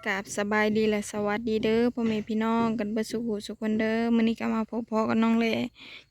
ກາບສະບາຍດີ ແລະ ສະຫວັດດີເດີພໍ່ແມ່ພີ່ນ້ອງກັນເບິດສູ່ຜູ້ສູ່ຄົນເດີ. ມື້ນີ້ກໍມາພົບພໍ້ກັບນ້ອງແຫຼ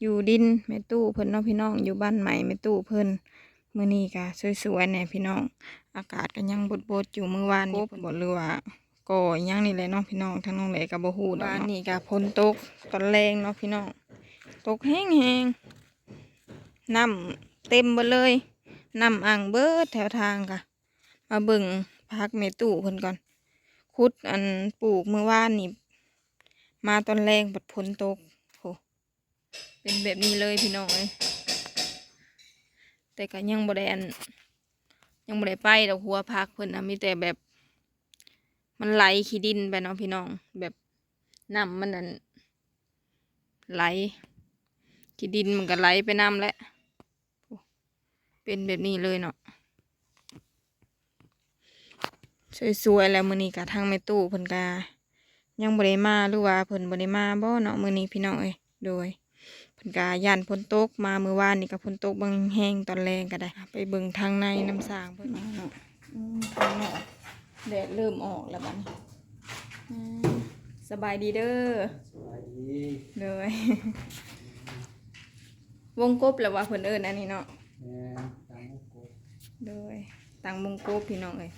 ຢູ່ດິນແມ່ຕູ້ເພິ່ນເນາະພີ່ນ້ອງ, ຢູ່ບ້ານໃໝ່ແມ່ຕູ້ເພິ່ນ. ມື້ນີ້ກໍສວຍໆແດ່ພີ່ນ້ອງ, ອາກາດກໍຍັງບົດໆຢູ່. ມື້ວານນີ້ເພິ່ນ ບໍ່ ຫຼືວ່າກໍຫຍັງນີ້ແຫຼະເນາະພີ່ນ້ອງ, ທາງນ້ອງແຫຼກໍບໍ່ຮູ້ດອກເນາະ. ວານນີ້ກໍຝົນຕົກຕອນແລງເນາະພີ່ນ້ອງ, ຕົກແຮງໆ ນ້ຳເຕັມເບິດເລີຍ, ນ້ຳອັ່ງເບິດແຖວທາງກະ. ມາເບິ່ງຜັກແມ່ຕູ້ເພິ່ນກ່ອນ, ຂຸດອັນປູກມື້ວານນີ້ ມາຕອນແລງບັດຝົນຕົກ. ໂອ້ ເປັນແບບນີ້ເລີຍພີ່ນ້ອງເອີຍ. ແຕ່ກໍຍັງບໍ່ໄດ້ອັນ ຍັງບໍ່ໄດ້ໄປດອກ, ຫົວຜັກເພິ່ນນະ ມີແຕ່ແບບມັນໄຫຼຂີ້ດິນໄປເນາະພີ່ນ້ອງ, ແບບນ້ຳມັນອັນໄຫຼ, ຂີ້ດິນມັນກໍໄຫຼໄປນຳແຫຼະ. ເປັນແບບນີ້ເລີຍເນາະ, ສວຍໆແລ້ວ. ມື້ນີ້ກະທາງແມ່ຕູ້ເພິ່ນກະຍັງບໍ່ໄດ້ມາ ຫຼືວ່າເພິ່ນບໍ່ໄດ້ມາບໍ່ເນາະມື້ນີ້ພີ່ນ້ອງເອີຍ. ໂດຍ ເພິ່ນກະຢ້ານຝົນຕົກມາ, ມື້ວານນີ້ກະຝົນຕົກບາງແຮງຕອນແລງກໍໄດ້. ໄປເບິ່ງທາງໃນນຳຊ່າງເພິ່ນເນາະ. ອືມ ຂ້າງນອກແດດເລີ່ມອອກແລ້ວບັດນີ້. ອືມ ສະບາຍດີເດີ. ສະບາຍດີ. ໂດຍ ວົງກົບແຫຼະວ່າເພິ່ນເອີ້ນອັນນີ້ເນາະ. ແມ່ນ ຕັ້ງວົງກົບ. ໂດຍ ຕັ້ງວົງກົບພີ່ນ້ອງເອີຍ,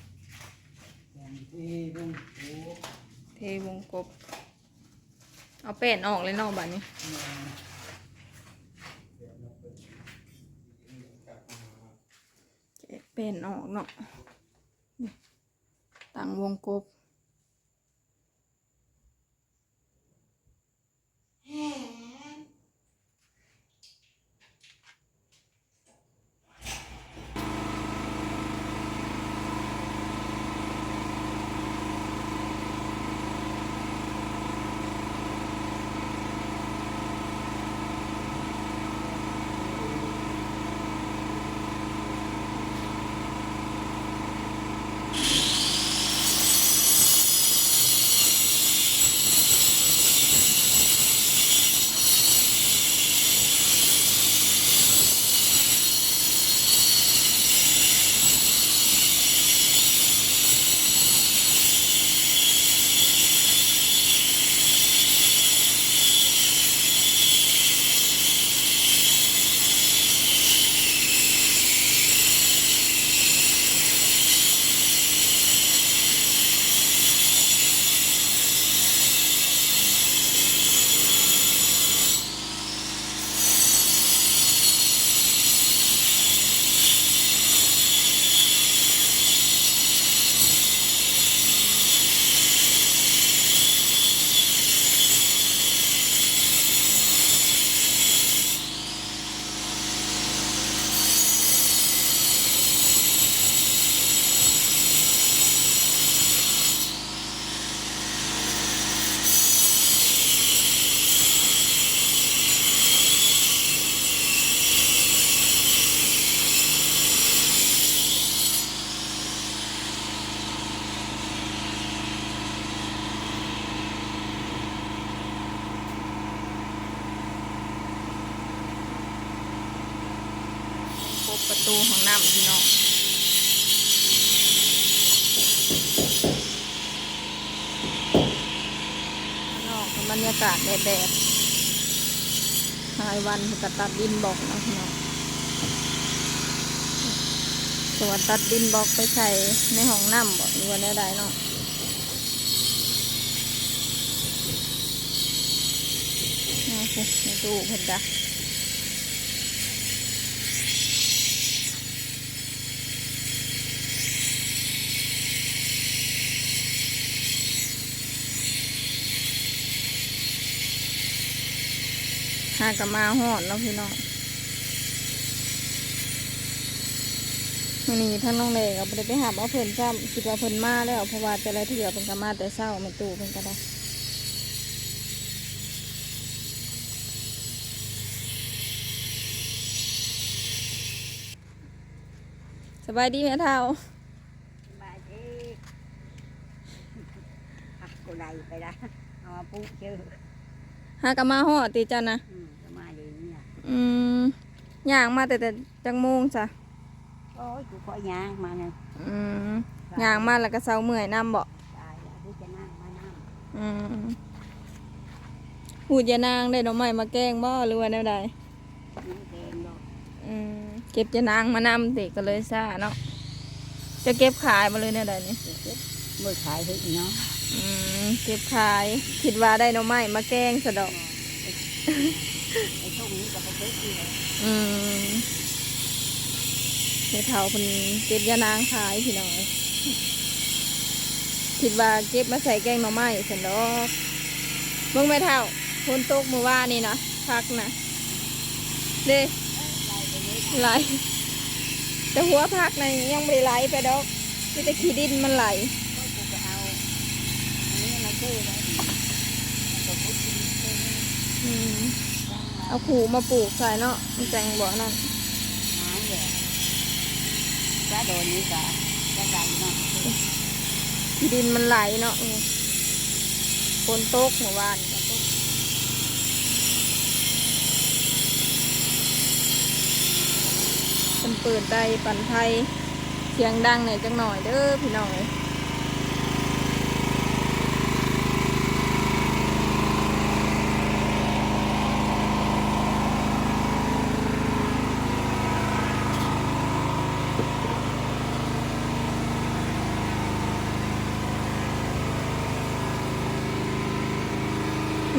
ຕັ້ງເທວົງກົບ. ເທວົງກົບ. ເອົາແປ້ນອອກເລີຍເນາະບັດນີ້. ແມ່ນ ແປ້ນອອກເລີຍ. ແກະແປ້ນອອກເນາະ. ນີ້ ຕັ້ງວົງກົບ. ປົບປະຕູຫ້ອງນ້ຳພີ່ນ້ອງ. ຂ້າງນອກກໍບັນຍາກາດແດດໆ, ຫຼາຍວັນເພິ່ນກໍຕັດດິນບລັອກເນາະພີ່ນ້ອງ. ສະວ່າຕັດດິນບລັອກໄປໃສ່ໃນຫ້ອງນ້ຳບໍ ຫຼືວ່າແນວໃດເນາະ. ເອົາ ໂອ້ ແມ່ຕູ້ເພິ່ນກະ ຫາກໍມາຮອດເນາະພີ່ນ້ອງ. ມື້ນີ້ທາງນ້ອງແຫຼກໍບໍ່ໄດ້ໄປຮັບເອົາເພິ່ນຊ້ຳ, ຄິດວ່າເພິ່ນມາແລ້ວ ເພາະວ່າແຕ່ລະເທື່ອເພິ່ນກໍມາແຕ່ເຊົ້າ, ແມ່ຕູ້ເພິ່ນກໍໄດ້. ສະບາຍດີແມ່ເຖົ້າ. ສະບາຍດີ. ອ່ະ ກູໄດ້ໄປລະ ເອົາມາປູກເຈີ. ຫາກໍມາຮອດຕິເຈົ້ານະ? ອືມ ກໍມາເລີຍນີ້ລະ. ອືມ ຍ່າງມາແຕ່ ແຕ່ຈັກໂມງຊະ? ໂອ້ຍ ກູກໍຍ່າງມານະ. ອືມ ຍ່າງມາແລ້ວກໍເຊົາເມື່ອຍນຳບໍ? ຕາຍລະ ກູ ອືມ ຂູດຢານາງໄດ້ໜໍ່ໄມ້ມາແກງບໍ່ ຫຼືວ່າແນວໃດ? ອືມ ເກັບຢານາງມານຳຕິ ກໍເລີຍຊ້າເນາະ. ຈະເກັບຂາຍບໍ່ ຫຼືແນວໃດນີ້? ເກັບ ບໍ່ຂາຍເຮັດເນາະ. ອືມ ເກັບຂາຍ ຄິດວ່າໄດ້ໜໍ່ໄມ້ມາແກງຊະດອກ. ໄປສົ່ງນີ້ກໍບໍ່ເກັບອີກ. ອືມ ແມ່ເຖົ້າເພິ່ນເກັບຢານາງຂາຍພີ່ນ້ອງເອີຍ. ຄິດວ່າເກັບມາໃສ່ແກງໜໍ່ໄມ້ຊັ້ນດອກ. ເບິ່ງແມ່ເຖົ້າ ຝົນຕົກມື້ວານນີ້ນະ ຜັກນະ ເດ້ ຫຼາຍ ແຕ່ຫົວຜັກນະຍັງບໍ່ໄດ້ໄຫຼໄປດອກ ມີແຕ່ຂີ້ດິນມັນໄຫຼ. ອືມ ເອົາຂູດມາປູກໃສ່ເນາະ ມັນຈັ່ງບໍ່ນັ້ນ. ຫາແຫຼະ ຈະໂດນນີ້ກະຈະໄດ້ເນາະ ທີ່ດິນມັນໄຫຼເນາະ. ເອີ ຝົນຕົກມື້ວານນີ້ກໍຕົກ. ເພິ່ນເປີດໄດປັ່ນໄຟສຽງດັງແດ່ຈັກໜ້ອຍເດີພີ່ນ້ອງເອີຍ.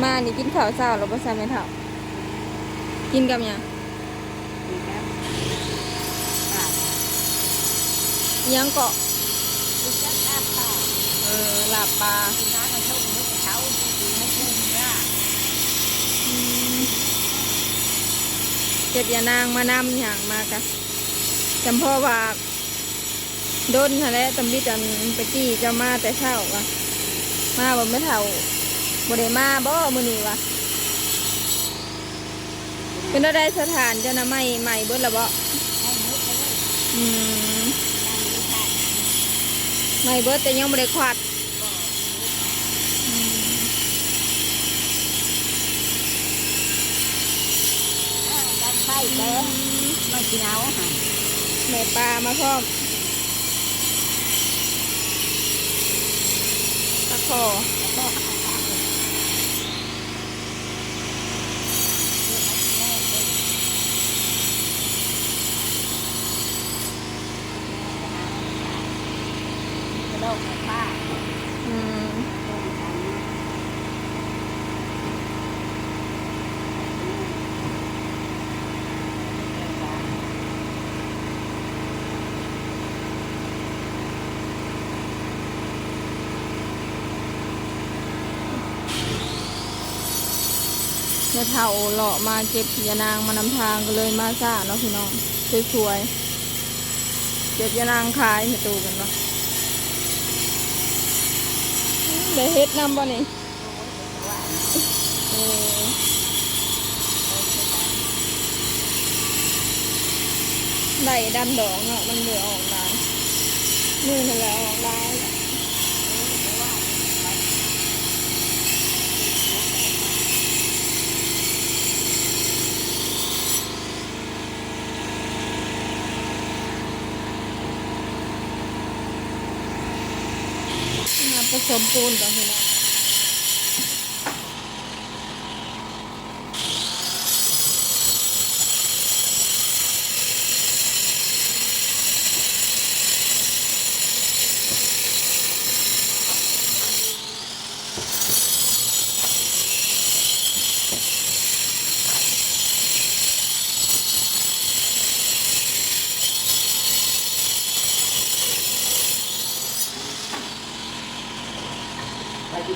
ມານີ້ກິນເຂົ້າເຊົ້າແລ້ວບໍ່ຊະແມ່ເຖົ້າ? ກິນກັບຫຍັງ? ອີ່ຫຍັງເກາະ? ເອີ ລາບປາ. ອືມ ເກັບຢານາງມານຳຫຍັງມາກະ ຈຳເພາະວ່າດົນຫັ້ນແຫຼະ ຕຳບິດ ອັນຕະກີ້ເຈົ້າມາແຕ່ເຊົ້າວ່າ ມາບໍ່ແມ່ເຖົ້າ ບໍ່ໄດ້ມາບໍ່ມື້ນີ້ວ່າ. ເປັນແນວໃດສະຖານເຈົ້ານະ ໄໝ້ ໄໝ້ເບິດແລ້ວບໍ່? ໄໝ້ເບິດແລ້ວ. ອືມ ໄໝ້ເບິດແຕ່ຍັງບໍ່ໄດ້ຄວັດ. ອືມ ດັງໄຟແດ່ ອືມ ໄມ້ຂີ້ເຫງົາຫັ້ນ ໄດ້ປາມາພ້ອມ ປາຄໍ່. ແມ່ເຖົ້າເລາະມາເກັບຢານາງມານຳທາງ ກໍເລີຍມາຊ້າເນາະພີ່ນ້ອງ. ສວຍໆ ເກັບຢານາງຂາຍໃຫ້ຕູ້ກັນເນາະ. ໄດ້ເຫັດນຳບໍ່ນີ້? ເອີ ໄດ້ດຳດອກເນາະ ມັນບໍ່ອອກຫຼາຍ ມື້ນັ້ນແຫຼະອອກຫຼາຍ. ມາປະສົມປູນກ່ອນພີ່ນ້ອງ. ໃຜຊິ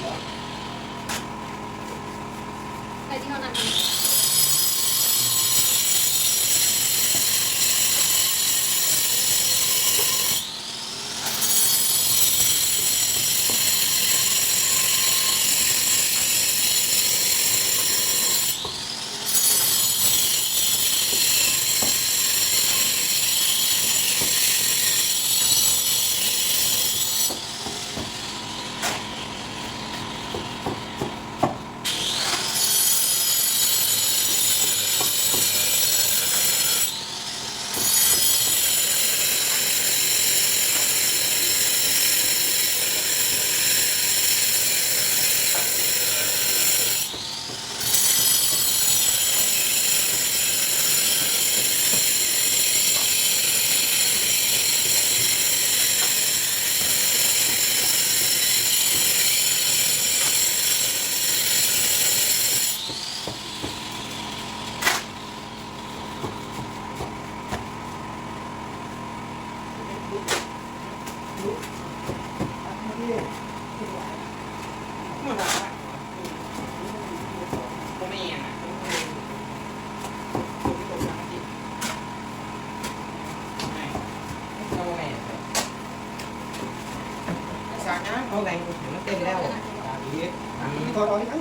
ເອົາແບ່ງໃຫ້ມັນເຕັມແລ້ວ ອື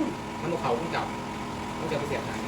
ມ ມັນບໍ່ເຂົ້າຂອງເຈົ້າ ຂອງເຈົ້າໄປສຽບທາງ.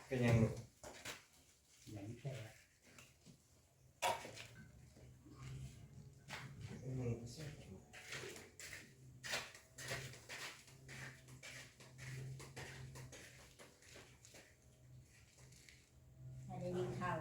ເປັນຫຍັງລູກ? ໃຫ້ໄດ້ຍິນຂ່າວ.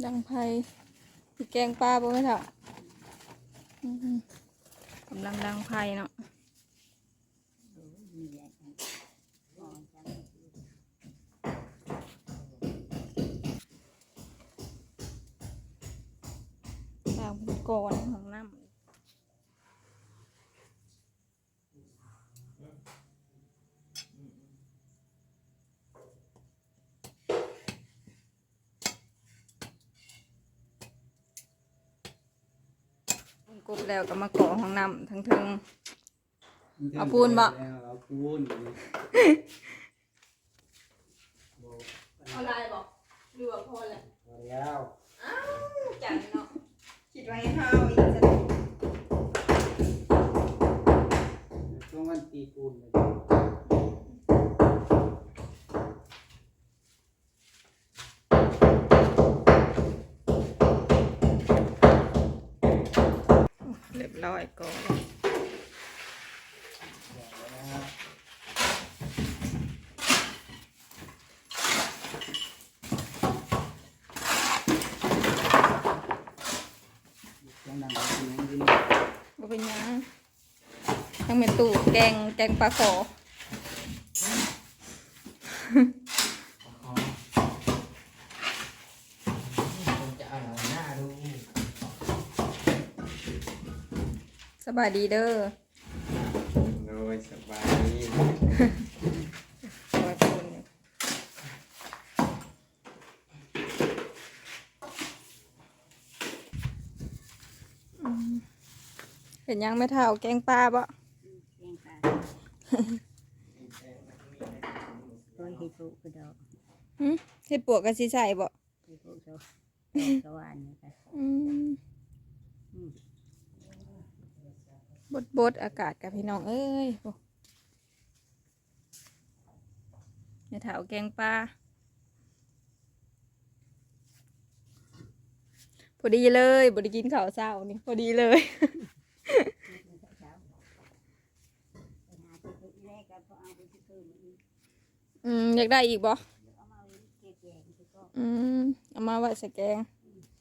ດັງໄຟ ຊິແກງປາບໍ່ແມ່ເຖົ້າ? ອືມ ກຳລັງດັງໄຟເນາະ. ລ້າງເປັນກ້ອນຫ້ອງນ້ຳ. ກົບແລ້ວກໍມາເກາະຫ້ອງນ້ຳທາງເທິງ. ເອົາປູນບໍ່? ເອົາປູນ. ເອົາຫຼາຍບໍ່ ຫຼືວ່າພໍແລ້ວ? ພໍແລ້ວ. ອ້າວ ຈັງເນາະ ຄິດວ່າໃຫ້ເຮົາເອົາອີກຊັ້ນ. ຊ່ວງວັນຕີປູນ. ຮຽບຮ້ອຍກໍ ບໍ່ເປັນຫຍັງ. ທາງແມ່ຕູ້ແກງ ແກງປາຂໍ. ສະບາຍດີເດີ. ໂດຍ ສະບາຍດີ. ອືມ ເຮັດຫຍັງແມ່ເຖົ້າ ແກງປາບໍ? ອືມ ແກງປາ. ໂອ້ຍ ເຮັດໂປະກະດອກ. ຫື? ເຮັດປວກກະຊິໃສ່ບໍ? ເຮັດໂປະສະ ສະຫວ່ານນີ້ກະ. ອືມ ອືມ ບົດໆ ອາກາດກະ ພີ່ນ້ອງເອີຍ. ໂອ້ ແມ່ເຖົ້າແກງປາ ພໍດີເລີຍ ບໍ່ໄດ້ກິນເຂົ້າເຊົ້ານີ້ ພໍດີເລີຍ. ອືມ ຢາກໄດ້ອີກບໍ່? ອືມ ເອົາມາໄວ້ໃສ່ແກງ.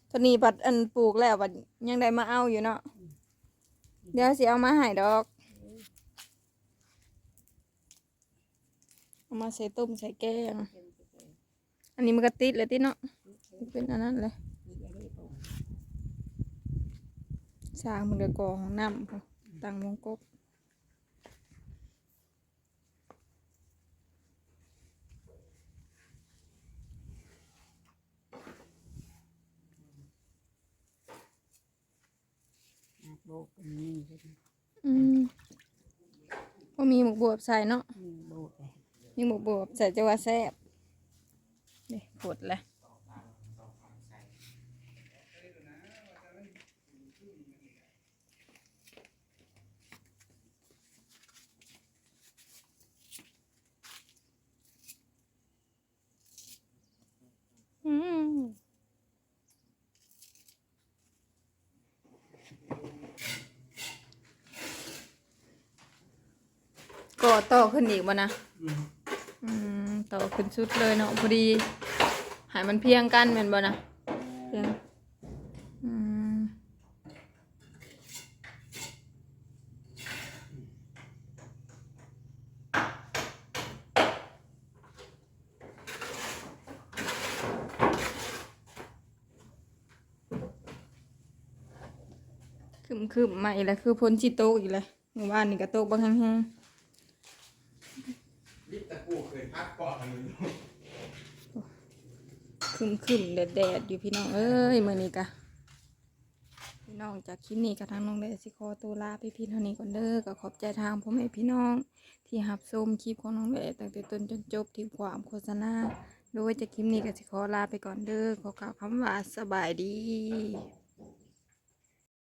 ໂຕນີ້ບັດອັນປູກແລ້ວ ບັດຍັງໄດ້ມາເອົາຢູ່ເນາະ. ດຽວຊິເອົາມາໃຫ້ດອກ. ເອົາມາໃສ່ຕົ້ມໃສ່ແກງ. ອັນນີ້ມັນກະຕິດແລ້ວຕິເນາະ ເປັນອັນນັ້ນແຫຼະ. ສ້າງມັນກະກໍ່ຫ້ອງນ້ຳ ຕັ້ງວົງກົບ. ໝາກໂບກອັນນີ້. ອືມ ບໍ່ມີໝາກບວບໃສ່ເນາະ. ມີໝາກໂບກ ມີໝາກບວບໃສ່ ຈະວ່າແຊບ. ນີ້ ໂພດແຫຼະ. ອືມ ກໍຕໍ່ຂຶ້ນອີກບໍ່ນະ? ອືມ ອືມ ຕໍ່ຂຶ້ນສຸດເລີຍເນາະ ພໍດີໃຫ້ມັນພຽງກັນແມ່ນບໍ່ນະ? ພຽງ ອືມ. ຄຶ້ມໆ ມາອີກແລ້ວ ຄືຝົນຊິຕົກອີກແລ້ວ. ມື້ວານນີ້ກໍຕົກບັກແຮງໆ. ລິບຕະປູຂຶ້ນພັກເກາະ. ຄຶ້ມໆ ແດດໆ ຢູ່ ພີ່ນ້ອງເອີຍ ມື້ນີ້ກະ. ພີ່ນ້ອງ ຈາກຄລິບນີ້ກະ ທາງນ້ອງແຫຼຊິຂໍໂຕລາໄປພຽງເທົ່ານີ້ກ່ອນເດີ. ກໍຂອບໃຈທາງພໍ່ແມ່ພີ່ນ້ອງທີ່ຮັບຊົມຄລິບຂອງນ້ອງແຫຼຕັ້ງແຕ່ຕົ້ນຈົນຈົບ ທີ່ຄວາມໂຄສະນາ ໂດຍຈາກຄລິບນີ້ກະຊິຂໍລາໄປກ່ອນເດີ. ຂໍກ່າວຄຳວ່າສະບາຍດີ.